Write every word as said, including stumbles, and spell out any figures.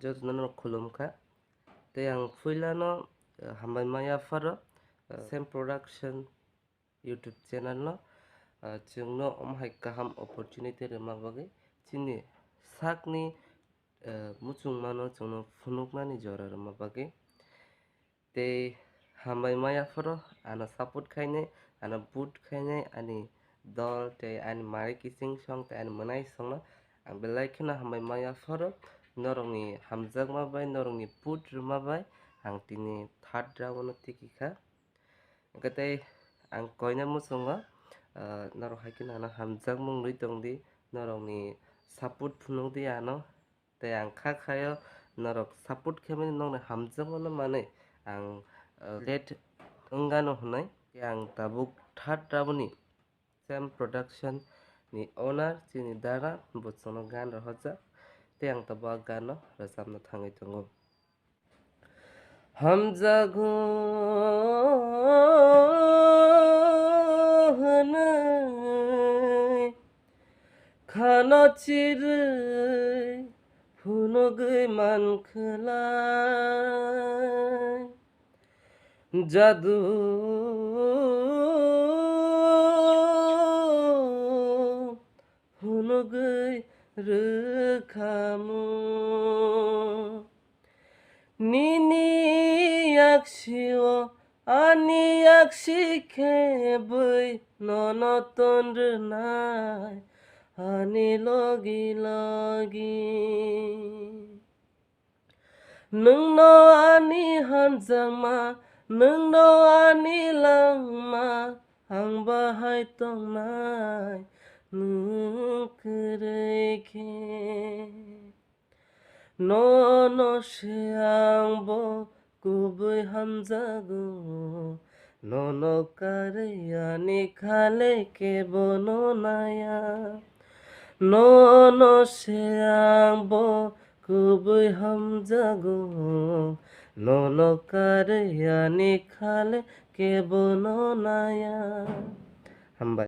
Jotono no khulum kha. Tei ang puilano, eh, hambai ma yapharo, eh, Sam Production YouTube channel no, eh, chwngno omo hai kaham opportunity rwma bagwi, chini sakni, eh, muchungmano chwngno phunuknani jora rwma bagwi. Tei hambai ma yapharo ano support khainai, ano vote khainai ani dol tei ani mari kiching song tei ani mwnai songno ang belai kheno hambai ma yapharo. Norokni hamjakma bai, norokni vote rwma bai ang tini third round o tiki kha. Hwnkhe tei ang koina muchungo, ah, norok hai kheno ano hamjakmung rwi tongdi, norokni support phunukdi ano. Tei ang kha khaio norok support khe mani nokni hamjakmano manwi ang, ah, late wngano hwnwi. Tei ang tabuk third round ni Sam Production ni owner chini dara bo chwngno gan rohorjak. Tei ang tabuk a gano rwchapna thangwi tongo. Hamjago hwnwi khano chirwi phunugwi mankhlai. Jadu phunugwi rwkhamu. Nini yaksio ani yaksi khe bui nono tonrwnai ani logi logi. Nwngno ani hamjakma, nwngno ani langma, ang bahai tongnai nwng kwrwi khe. Nono se ang bo kubui hamjago, nono karwi ani khale kebo no naya. Nono se ang bo kubui hamjago, nono karwi ani khale kebo no naya. Hambai.